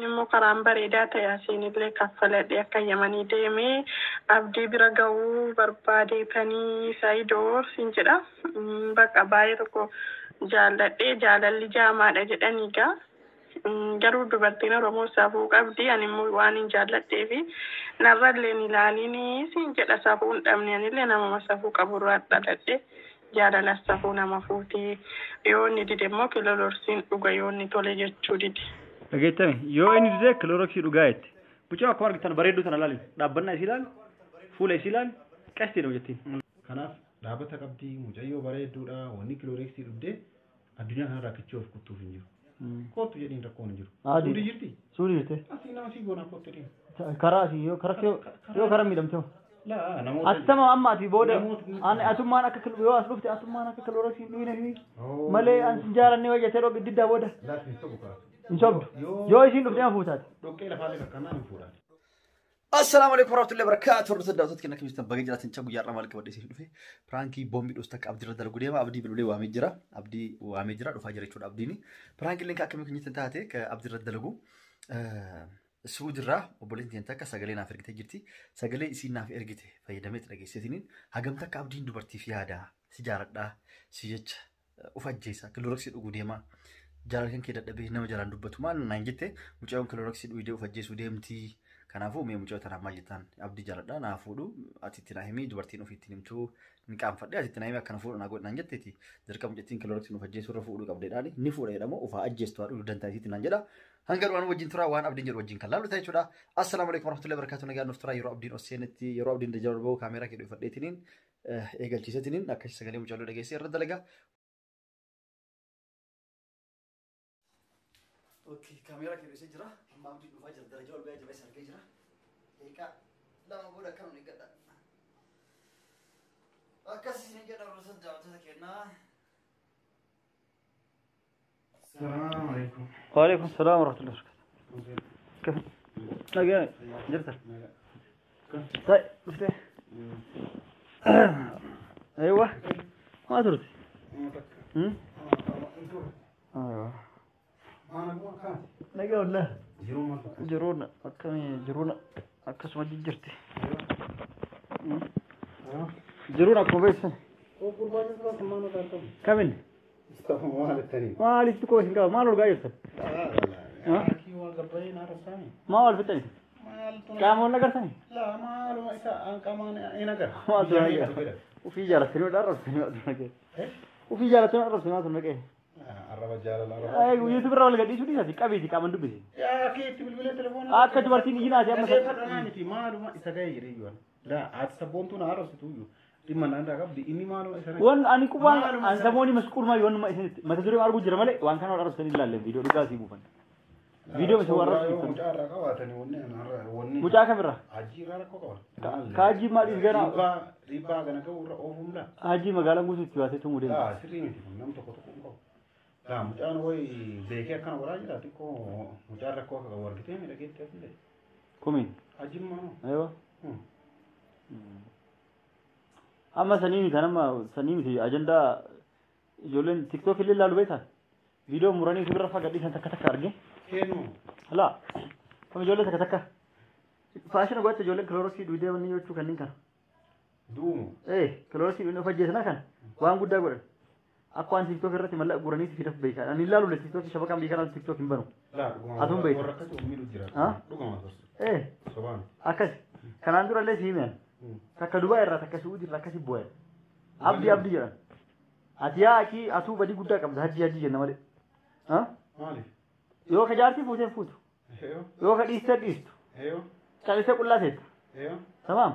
Immoo karaan bareedaa ta'e asiinillee kaffaladhe akka Yamanii deemee Abdii bira ga'uu barbaadeetanii Saayidoo siin jedha. Bakka baay'ee tokko jaalladhee, jaalalli jaamaadha jedhanii gaa. Garuu dubartiin Oromoo safuu qabdi. Ani immoo waan hin jaalladheefi narrallee hin ilaalinii siin jedha. Safuu hin dhabne, anillee namuma safuu qaburraa dhaladhe. Jaalala safuu nama fuuti. Yoo inni dide immoo kilolorsiin dhuga, yoo inni tole jechuu dide. Dhageettame, yoo inni dide kilooroksii dhugaa jette. Mucaa akkuma argitan bareedduu tana ilaali. Dhaabbannaa isii ilaali. Fuula isii ilaali. Qasti jedhamu jettiin. Kanaaf dhaabata qabdi, mucayyoo bareedduudha, wanni kilooreeksii dhugdee addunyaa kanarraa kichuu of kuttuuf hin jiru. Kottu jedhiin, rakkoon hin jiru. Adii. Suudii jirti? Suudii jirti. Asii nama sii goonaa, kottu jedhiin. Karaa asii yoo karaa yoo karaa miidhamte hoo? Laa, namoota. Attama amma ati booda Namoota- ani atummaan akka yoo as dhufte atummaan akka kilooreksii hin dhugine fi malee an sin jaalanne wayya jettee dhoqqi diddaa booda. Laatti hin sobu kaatu. Hin sobdu. Yoo isiin dhufte ma fuutaati. Dhoqqee lafaallee kakkanaan hin fuudhaan. Assalaamu alaikum warahmatullahi wabarakatuh. Hordoftoota, daawwattoota keenya, akkamitti baga jiraatan cha. Guyyaa har'aa maal qabadhee isin dhufe? Piraankii boombii dhoosta akka Abdii irra dalagu deema. Abdii bilbilee waamee jira. Abdii waamee jira. Dhufaa jira jechuudha Abdiin. Piraankiin linka akkamii kan jettan taate ka Abdii irra dalagu. Suudirraa obboleettiin keenya takka sagalee naaf ergitee jirti. Sagalee isiin naaf ergite fayyadamee itti dhageesseetiniin hagam takka Abdiin dubartiif yaada, si jaaladhaa, si jecha of ajjeesa, kilooroksii dhuguu deema. Jaalala kan kee dadhabee nama jalaan dubbatu maal naan jette, mucayyoon kilooroksii dhugdee of ajjeesuu deemti. Kanaafuu mee mucayyoo tanaan maal jettaan? Abdii jaaladhaa, naa fuudhu, ati itti naa himi, dubartiin ofii ittiin himtuu ni qaanfadhe, ati itti naa himi, akkana fuudhu naa godhi naan jetteeti. Dirqama mucattiin kilooroksiin of ajjeesuu irra fuudhuu qabdeedhaani ni fuudha jedhamu, of haa ajjeestu, haa dhuguu dantaa isiitti naan jedha. Hanga dhumaan wajjin turaa, waan Abdiin jedhu wajjin kan laallu ta'a jechuudha. Assalaamu alaikum warahmatullahi wabarakatuh. Nagaan nuuf turaa. Yeroo Abdiin ol seenetti, yeroo Abdiin dajjal ol bahu kaameeraa kee dhuunfadheetiniin eegalchiiseetiniin akkasii sagalee mucaaluu dhageessee irra dalagaa. Okay, kaameeraa kee dhoksee jira. Amma Abdiin dhufaa jira. Darajaa ol ba'ee jira. Isa argee jira. Daqiiqaa 2 booda akkanuma eeggadha. Akkas isin jedha, hordoftoota, daawwattoota keenyaa. Salaamu alaikum. Waalaikum salaam warahmatullahi wabarakatuh. Kif? Nagaa jirta? Ta'i dhuftee? Aywa. Maa turte? Aywa. Nagaa wallah. Jiruu maal fakkaata? Jiruun akkamii, jiruun akkasuma jijjirti. Jiruun akkuma beeksisan. Kamin? Maalitti koo isin qaba? Maal ol gaa jirtan? Maa wal fixani? Qaama wal agartani? Maaltu naqee? Ufii jaalattanii wal arrabsanii maaltu naqee? Ufii jaalattanii wal arrabsanii maaltu naqee? Arraba jaalala. YouTube irra wal gadhiisuu dhiisati qabiiti qaaman dubbisi. Keetti bilbilee telefoona. Akka dubartiin iyyinaati amma. Dhageeffadhaa miti, maaluma isa ga'e jedhee iyyuu. Laa, ati sabboontuu na arrabsitu iyyuu. Dhimma naan qabdi inni maaluma isa naqe. Wan ani qubaan an samooni masquul maa yoon isinitti mata duree arguu jira malee waan kana wal arrabsanii ilaalle viidiyoo dhugaa sii buufan. Viidiyoo isa warra arrabsitan. Mucaa irraa qabaatanii wanni ana irraa wanni. Mucaa kamirraa? Hajii irraa rakkoo qaba. Kaajii maaliif gara Dhiibbaa dhiibbaa kana ga'u irra oofuun laa. Hajii magaalaan guutuu itti baasee tumuu deema. Laa, sirrii miti kun, nam tokko tokko hin qabu. Laa, mucaan wayi beekee akkana godhaa jira, xiqqoo mucaan rakkoo akka qabu argitee miidhageetti asillee. Kumiin. Hajiin maanoo. Aywa. Amma sanii miti, amma sanii miti, ajandaa ijoolleen TikTok illee ilaalu beektan. Viidiyoo muranii sibirra faa gadhiisan takka takka arge. Keenuu. Laa. Kam ijoollee takka takka. Faashina godhatte ijoolleen kilooroksii duudee wanni jechuu kanneen kana. Duumu. Ee, kilooroksii duudee of ajjeesana kana waan guddaa godhan. Akka waan TikTok irratti mallaqa guraniiti fidaf beekaa. Ani ilaalu TikTok shabakaan biyya kanaa TikTok hin banu. Laa, dhuguma. Atuun beekta. Warra akkasii miidhu jira. Ha? Dhuguma torsu. Ee, Sobaan. akkas. Kanaan dura illee si himeen. Takka Dubaay irraa, takka Suudii irraa akkasi bu'an. Abdii Abdii jedhan. Ati yaa akii atuu badii guddaa qabda, hajji hajji jenna malee. Ha? Maaliif? Yoo ka jaartii fuutee fuutu. Eeyoo. Yoo ka dhiistee dhiistu. Eeyoo. Callisee qullaa teetta. Eeyoo. Tamaam.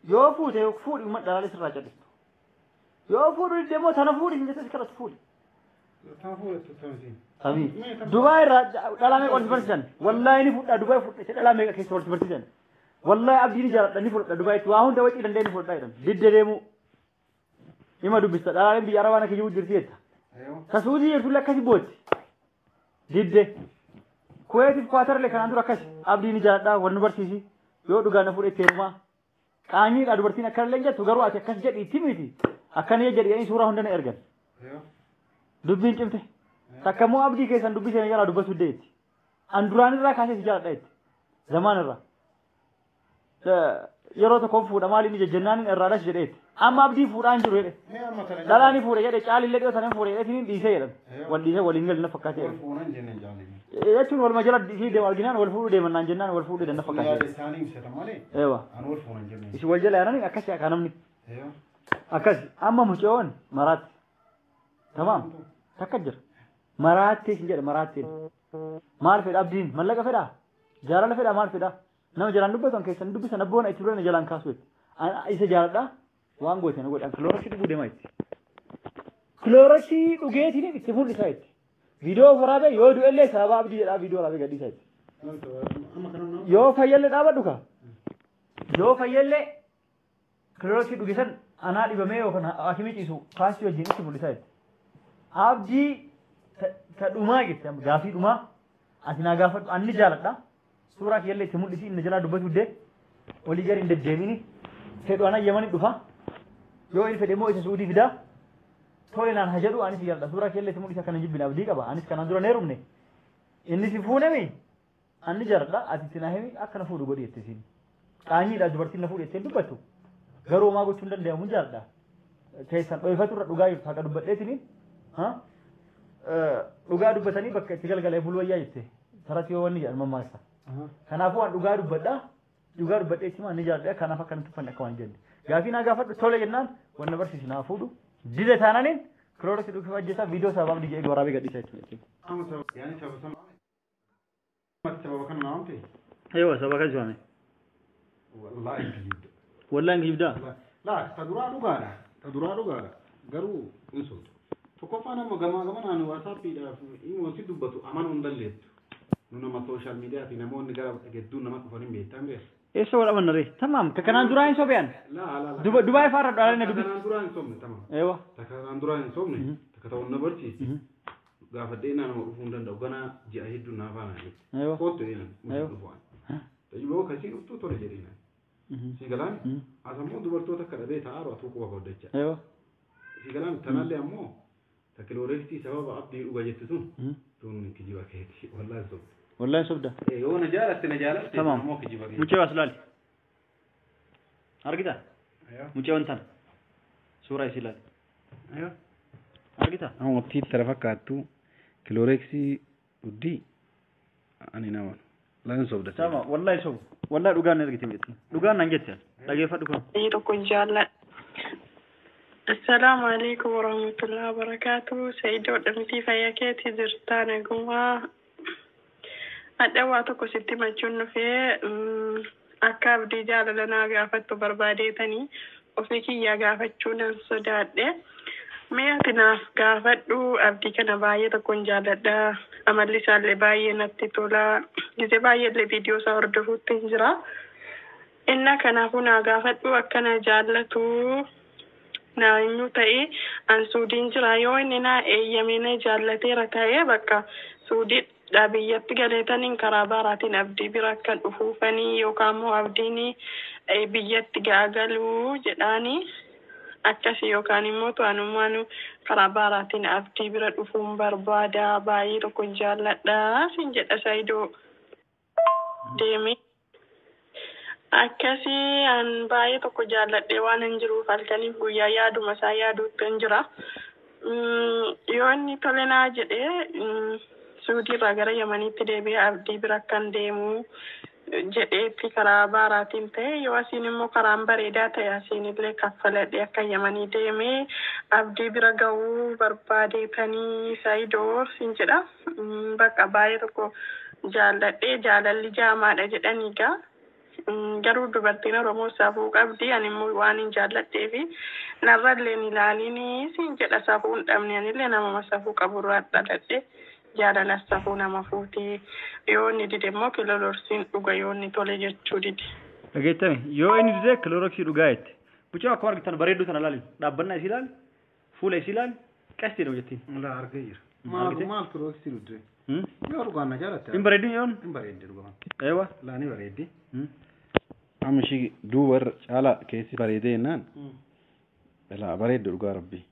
Yoo fuute fuudhi, uummata dhalaalee sirraa callistu. Yoo fuudhu didde immoo tana fuudhi hin jettee si kadhatu fuudhi. Tana fuudhattu tamsiin. Samii. Dubaay irraa dhalaa meeqa walitti barsiisan? Wallaahi ni fudhaa Dubaay fudhate, dhalaa meeqa keessa walitti barsiisan? Wallaahi Abdii ni jaaladha, ni fudhadha, Dubaayitti waa hunda wacii danda'e ni fudhadha jedhan. Didde deemuu. Ima dubbista, dhalaaleen biyya Arabaa na kijibu jirti jetta. Eeyoo. Ta Suudii jirtullee akkasi boochi. Didde. Kuweetiif Kwaatarlee kanaan dura akkasi. Abdii ni jaaladha, wal nu barsiisi. Yoo dhugaa na fuudhe itti heerumaa. Qaanyiidha dubartiin akkanallee hin jettu, garuu ati akkas jedhi itti miti. Akkana jedhi jedhanii suuraa hunda na ergan. Eeyoo. Dubbiin cimte. Takka immoo Abdii keessan dubbisee na jalaa dubbachuu deetti. An duraan irraa kaasee si jaaladha jette. Zamaan irraa. Yeroo tokkoon fuudha maali inni jennaan irraa dhas jedheetti. Amma abdii fuudhaan jiru jedhe. Mee amma kana Dhalaa ni fuudhe jedhe caalillee dhiyoo sanan fuudhe jedhe dhiisee jedhan. Wal dhiisee waliin galu na fakkaatee wal jedhan. fuunan jenneen jaalli. Jechuun waluma jala isii deemu arginaan wal fuudhuu deeman naan jennaan wal fuudhuu deeman na Yaada fakkaatee. isaanii ibsatan malee Eewa. an wal fuunan jenneen. Isin wal jala yaananii akkasi akka namni. Eewa. Akkasi amma mucoon maraatti. Tamaam. Takka jira. Maraattee isin jedha maraatteen. Maal fedha abdiin mallaqa fedhaa? Jaalala fedhaa maal fedhaa? Nama jalaan dubbatu an keessan dubbisan abboon itti duraan jalaan kaasu jetti. Isa jaaladhaa waan goote na godhe an kilooraksii dhuguu deemaa jetti. Kilooraksii dhugeetiin itti mul'isaa jetti. Viidiyoo waraabee yoo du'ellee sababa abdii jedhaa viidiyoo waraabee gadhiisaa jetti. Amma kana nama Yoo fayyallee dhaabadhu ka. Yoo fayyallee kilooraksii dhuge san anaa dhibamee yookaan hakimii ciisu kaasii wajjin itti mul'isaa jetti. Abdii ta dhumaa jette amma gaafii dhumaa ati naa gaafadhu anni jaaladha. Suuraa kiyyallee itti mul'isi inni jalaa dubbatu dee olii gadi hin deddeemini fedhu ana yamani dhufa yoo inni fedhe immoo isa suudii fidaa tole naan haa jedhu anis jaaladha suuraa kiyyallee itti mul'isi akkana jibbina abdii qaba anis kanaan dura hin heerumne inni si fuunemi anni jaaladha ati itti naa himi akka na fuudhu godhi jette isiin qaanyiidha dubartiin na fuudhu jettee dubbattu garuu homaa gochuu hin danda'amu jaaladha keessan dhoyfatu irra dhugaa jirtu haqa dubbadheetiniin dhugaa dubbatanii bakka itti galgalee buluu wayyaa jette taratti yoo wanni jedhan mammaaksa. Kanaafuu waan dhugaa dubbadhaa dhugaa dubbadhee itti ni jaalladha kanaaf akka nuti uffanne akka waan jenne gaafii naa gaafadhu tole jennaan wanna barsiisi naa fuudhu dide taananiin kilooraksii dhugee ajjeesaa viidiyoo sabaaf dijee waraabee gadhiisa jechuudha. Amma sababa yaani sababa sama sababa kana nama ta'e. Eewa sababa kan sifaame. Wallaahi kijibda. Wallaan kijibdaa. Laa ta duraa dhugaadha. Ta duraa dhugaadha. Garuu hin sodu. Tokkoffaan amma gamaa gamanaan waasaappiidhaaf imoon si dubbatu amanuu hin dandeettu. Nu nama sooshaal miidiyaati namoonni gara gidduun nama dhufan hin beektan beeku. Eessa wal amanna ree? Tamaam ka kanaan duraa hin sobe'an. Laa laa laa. Dubaay faarra dhaalee na Ta dubbis. kanaan duraa hin sobne tamam. Eewa. Ta kanaan duraa hin sobne takka ta'uun na barsiisi. Gaafadhee nama dhufuu hin danda'u ganaa ji'a hedduu naa faana jette. Eewa. Kootu jedhan Eewa. dhufu waan. Tajaajila kasii dhuftuu tole jedheen. Si galaan as ammoo dubartoota akka dhabee taa'aa atuu quba qabdachaa. Eewa. Si galaan tanallee ammoo ta kilooreksii sababa abdii dhuga jettu sun tun kijiba keeti wallaahi sobde. Wallaan sobda. Yoo na jaalatte na jaalatte Tamam. ammoo kijiba keeti. Mucee as laali. Argita? Muceewwan tana. Suuraa isii laali. Argita? Amma tiittara fakkaattu kilooreksii dhuddii ani nama laan sobda. Tama wallahi sobu. Wallahi dhugaan na argite jetti. Dhugaan naan jette. Dhageeffadhu kun. Baay'ee tokko jaalladha. Assalaamu alaikum warahmatullahi wabarakatuh. Saidoo dhamtii fayyaa keetii jirtaa nagumaa. Hadha waa tokko sitti machuun dhufee akka abdii jaalala naa gaafattu barbaadeetanii ofii kiyyaa gaafachuu nan sodaadhe. Mee ati naaf gaafadhu abdii kana baay'ee tokkoon jaalladha. Amalli isaallee baay'ee natti tola. Gizee baay'eellee viidiyoo isaa hordofuutti hin jira. Inna kanaafuu naa gaafadhu akkana jaallatu naa eenyu ta'e an suudiin jira yoo inni naa eeyyamee na jaallateera ta'e bakka suudiidha biyyatti galeetaniin karaa baaraatiin abdii bira akka dhufuufanii yookaan immoo abdiin biyyatti gaagaluu jedhaanii akkasii yookaan immoo to'anummaan karaa baaraatiin abdii bira dhufuun barbaada baay'ee tokko jaalladha sin jedha Saidoo deemee. Akkasii an baay'ee tokko jaalladhee waan hin jiruuf halkaniif guyyaa yaaduma isaa yaaduutti hin jira. Yoo inni tole naa jedhee Suudiirraa gara Yamaniitti deebi'ee abdii bira akkan deemu jedheetti karaa baaraatiin ta'e yoo asiin immoo karaan bareedaa ta'e asiin illee kaffaladhee akka Yamanii deemee abdii bira ga'uu barbaadeetanii Saidoo sin jedha. Bakka baay'ee tokko jaalladhee jaalalli jaamaadha jedhanii gaa. Garuu dubartiin Oromoo safuu qabdi ani immoo waan hin jaalladheefi narrallee hin ilaalini siin jedha safuu hin dhabne anillee namama safuu qaburraa dhaladhe jaalala safuu nama fuuti yoo inni dide immoo kilolorsiin dhuga yoo inni tole jechuu dide. Dhageettame yoo inni dide kilooroksii dhugaa jette. Mucaa akkuma argitan bareedduu tana laali. Dhaabbannaa isii laali. Fuula isii laali. Qasti jedhamu jettiin. Laa argee jira. Argite? Maal kilooreksii dhuddee? Yoo dhugaan na jaalatte. Hin bareeddin yoon? Hin bareeddi dhugaan. Eewa. Laa ni bareeddi. Amma ishii duuba irra caalaa keessi bareedee jennaan. Laa bareeddu dhugaa rabbii.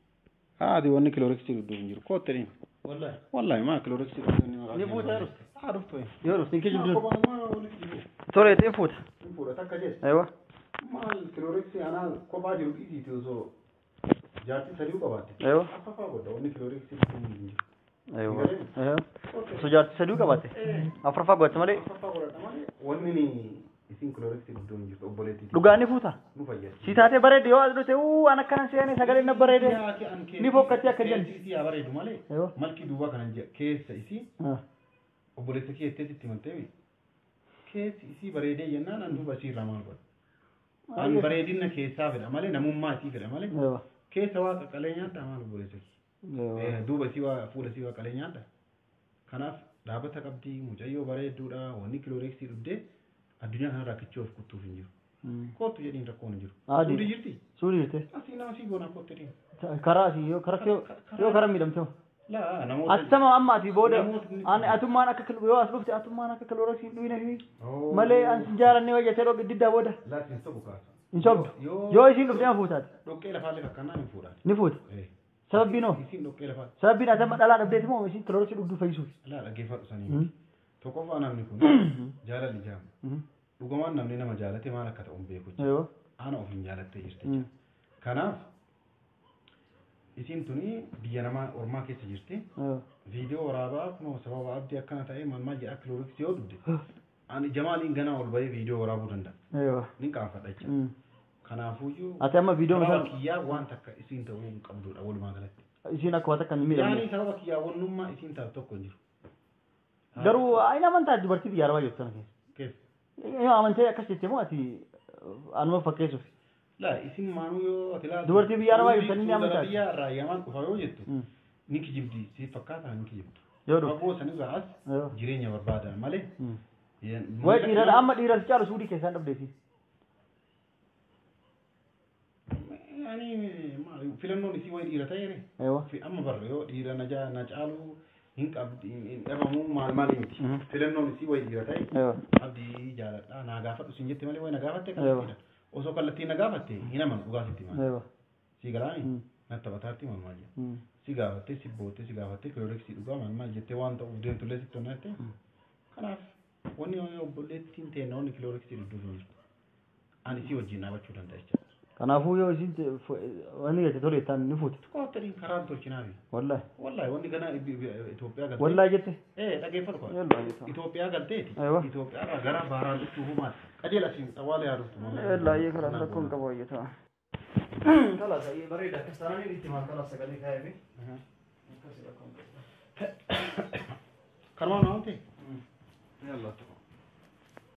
Haati wanni kilooreksii dhuddu hin jiru. Kootti dhiin. Wallahi. Wallahi maa kilooreksii dhuftu Ni fuuta yeroo. Haa dhuftu. Yoo dhufte hin kijibdu. Kophaa maa walitti jiru. Tole ittiin fuuta. Hin fuudha takka jees. Aywa. Maal kilooreksii anaa kophaa jiru dhiisiiti osoo jaartii sadii qabaatte. Aywa. Afafaa godha wanni kilooreksii dhuftu hin jiru. Aywa. Aywa. Osoo jaartii sadii qabaatte. Afuraffaa godhatte malee. Afafaa godhadha malee wanni ni isin kilooreksii dhuftu hin jirtu obboleettii. Dhugaa ni fuuta. Nu fayyada. Si taatee bareedde yoo as dhufte uu an akkanan seene sagaleen na bareede. Ni fokkatti akka jennu. Keessi isii haa bareedu malee. Aywa. Malki duwwaa kanan jedha keessa isii obboleessa kee jetteetti itti himaltee keessi isii bareedee jennaan an duuba isii irraa maal godha. An bareedina keessaa fedha malee namummaa isii fedha malee Aywa. keessa waa qaqqalee nyaadha maal obboleessa kee. Duuba isii waa fuula isii waa qalee nyaadha. Kanaaf dhaabata qabdii mucayyoo bareedduudha wanni kilooreksii dhugdee addunyaa kanarraa kichoo of kuttuuf hin jiru. Kootu jedhiin rakkoon hin jiru. Adii. Suudii jirti? Suudii jirti. Asii nama sii goonaa kootu jedhiin. Karaa asii yoo karaa yoo karaa miidhamte. Laa namoota. Attama amma ati booda Namootni- ani atummaan akka yoo as dhufte atummaan akka kilooreksii hin dhuyine fi Oh. malee an sin jaalannee hojjetee dhoqqi diddaa booda Laatiin sobu kaasa. hin sobdu. Yoo- Yoo isiin dhufte ma fuutaati? Dhoqqee lafaallee fakkaannaan hin fuudhaan. Ni fuuti. Sababbiin hoo? Isiin dhoqqee lafaa. Sababbiin ati amma dhalaa dhabdeeti moo isiin kilooreksii dhugduu fayyisuuf? Laa dhaggeeffadhu sanii miti. Tokkoffaa namni kun jaalalli jaama. Dhugumaan namni nama jaalate maal akka ta'u hin beeku jechuudha. Aywa. Ana of hin jaalattee jirti jechuudha. Kanaaf isiin tuni biyya namaa ormaa keessa jirti. Aywa. Viidiyoo waraabaa kunoo sababa abdii akkana ta'e maal maal jedha kilooreksii yoo dhugde. Ani jamaaliin ganaa ol bahee viidiyoo waraabuu danda'a. Aywa. Nin qaanfadha jechuudha. Kanaafuyyuu Ati amma viidiyoo sababa misal kiyyaa waan takka isiin ta'uu hin qabdudha walumaa galatti. isiin akka waa takka hin miidhamne. Yaani sababa kiyyaa wannummaa isiin taatu tokko hin jiru. Garuu ayin amantaa dubartii biyya arabaa jirtu sana keessa. Keessa. Yoo amantee akkas jette moo ati anuma fakkeessuuf? Laa isin maanuu yoo ati laatu. Dubartii biyya arabaa jirtu ni amantaa. Biyya irraa yamaan dhufa yoo jettu ni kijibdi si fakkaata ni kijibdu. Yoo dhufte. Fagoo sanirraa as Aywa. jireenya barbaada malee. Way dhiira amma dhiira si caalu suudii keessaan dhabdeeti. Yaani filannoon isii wayi dhiira ta'e ree. Aywa. Amma barra yoo dhiira na na caalu hin qabdi hin dhabamu maal maal miti. Filannoon isii wayi dhiira ta'e. Aywa. Abdii jaaladha naa gaafadhu siin jette malee wayi na gaafatte Aywa. kallattiidha. Osoo kallattiin na gaafatte hin amanu dhugaa sitti maal. Aywa. Si galaani natti taphataatti maal maal jedha. Si gaafattee si boottee si gaafattee kilooreksii dhugaa maal maal jettee waan ta'uuf deemtullee sitti onnatte. Kanaaf wanni obboleettiin ta'e wanni kilooreksii dhugduuf hin jirtu. Ani si wajjin dhaabachuu danda'a jechuudha. Kanaafuu yoo isiin wanni jette tole jettaan ni fuute. Tokkottaniin karaan tolchinaafi. Wallahi. Wallahi wanni gana Itoophiyaa galtee. Wallahi jette. Dhaggeeffadhu kwa. Yallaa jette. Itoophiyaa galteeti. Aywa. Itoophiyaarraa gara baaraan dhuftuu humaati. Qajeela asiin xawwaala yaa dhuftu. Yallaa iyyee karaa rakkoon qabu hojjeta. Kalaas ayyee bareeda akkas taanaan itti maal kalaas sagalee kaayame. Akkas rakkoon qabu. Kanumaan waan ta'e. Yallaa.